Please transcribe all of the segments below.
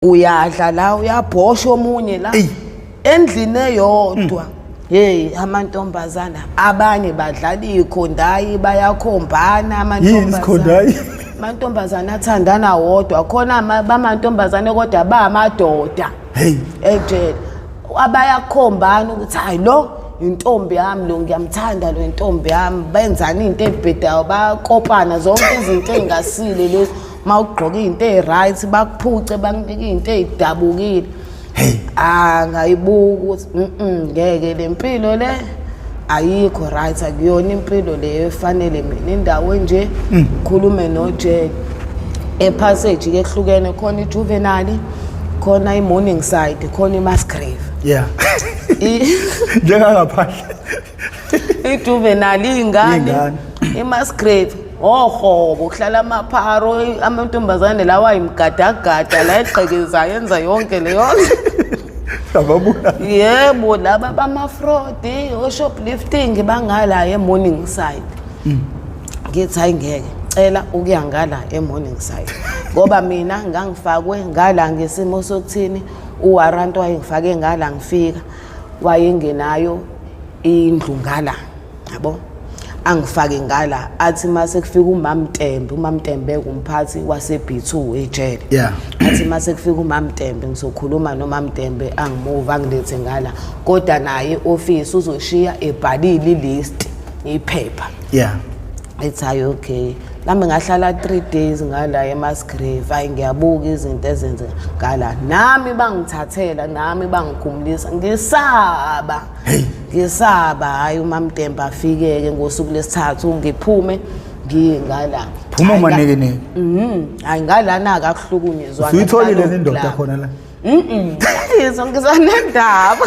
Uyadla la, uyabhosha omunye la Eyi. Endlini eyodwa. Hey, amantombazana abanye badlala ikhondayi, bayakhombana. Yini? Amantombazana. Isikhondayi? Amantombazana athandana wodwa khona, bamantombazane kodwa bamadoda. Hey. Ejele abayakhombana ukuthi hayi, lo intombi yami, lo ngiyamthanda, lo intombi yami. Benzani into ebhedayo, bayakopana zonke izinto ey'ngasile lezi. Uma ugqoke iy'nto ey'right bakuphuce, bakunike iy'nto ey'dabukile. Hey. Ah, ngayibuka ukuthi ngeke, le mpilo le ayikho right, akuyona impilo leyo efanele mina. Indawo enje, khulume nojele epassage ke ehlukene khona, ijuvenile khona, i-morning side khona, i-Musgrave. Njengangaphandle. I-juvenile iy'ngane. Iy'ngane. I-Musgrave ohobo kuhlala amapharo, amantombazane lawa ayimgadagada la egqekezayo, yenza yonke leyo. Ababulala. Yebo, laba bama-fraud, o-shoplifting, bangala e-morning side. Ngithi hayi, ngeke, cela ukuya ngala e-morning side ngoba mina ngangifakwe ngala ngesimo sokuthini, uwarrant wayengifake ngala, ngifika wayengenayo indlu ngala, yabo, angifake ngala. Athi mase kufika uMamtembe, uMamtembe umphathi wase B2 ejele. Athi mase kufika uMamtembe, ngizokhuluma noMamtembe, angimuva, angilethe ngala, kodwa naye office uzoshiya ebhalile ilist, iphepha. Ethi hayi, okay. Nami ngahlala 3 days ngala eMusgrave. Hayi, ngiyabuka izinto ezenzeka ngala, nami bangithathela, nami bangikhumulisa, ngisaba, ngisaba. Hayi, uMamtembe afike-ke ngosuku lesithathu, ngiphume ngiye ngala. Phuma. Hhayi, Umanekeneke. Hayi, ngalana-ke akuhlukunyezwana. Usuyitholile Kuhlala indoda okulapha. khona la? Ngizwa ngizanendaba.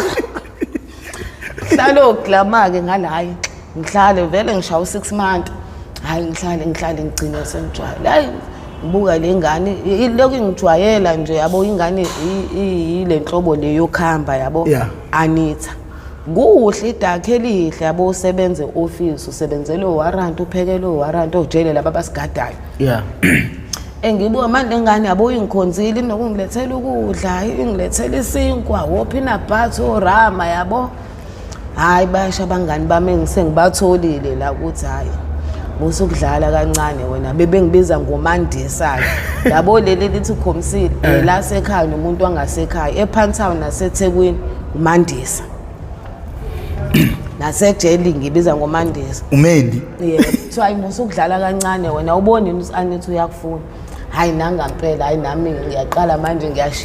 Hlalo glama-ke ngala, hayi, ngihlale vele ngishawa u-6 month. Hayi, ngihlale, ngihlale, ngigcine sengijwayele. Hayi, ngibuka le ngane ilokhu ingijwayela nje, yabo, ingane yile nhlobo le yokuhamba, yabo. Anitha kuhle, idakhe elihle, yabo, usebenze e-office, usebenzele uwarrant, uphekele uwarrant ojele laba abasigadayo. Engibuka manje lengane, yabo, ingikhonzile, inokungilethela ukudla, ingilethela isinkwa, wopeanut butter, orama, yabo. Hayi, basho abangani bami engisengibatholile la ukuthi hayi, musukudlala kancane wena. Bebengibiza ngomandisa-ke, yabo, leli lithi ukhomisile lasekhaya nomuntu wangasekhaya ePantown naseThekwini, uMandisa, nasejeli ngibiza ngoMandisa. Umendi. Yebo, kuthiwa hayi, musa ukudlala kancane wena, ubone yini ukuthi Anithi uyakufuna. Hayi, nangampela, hayi, nami ngiyaqala manje ngiyashiya.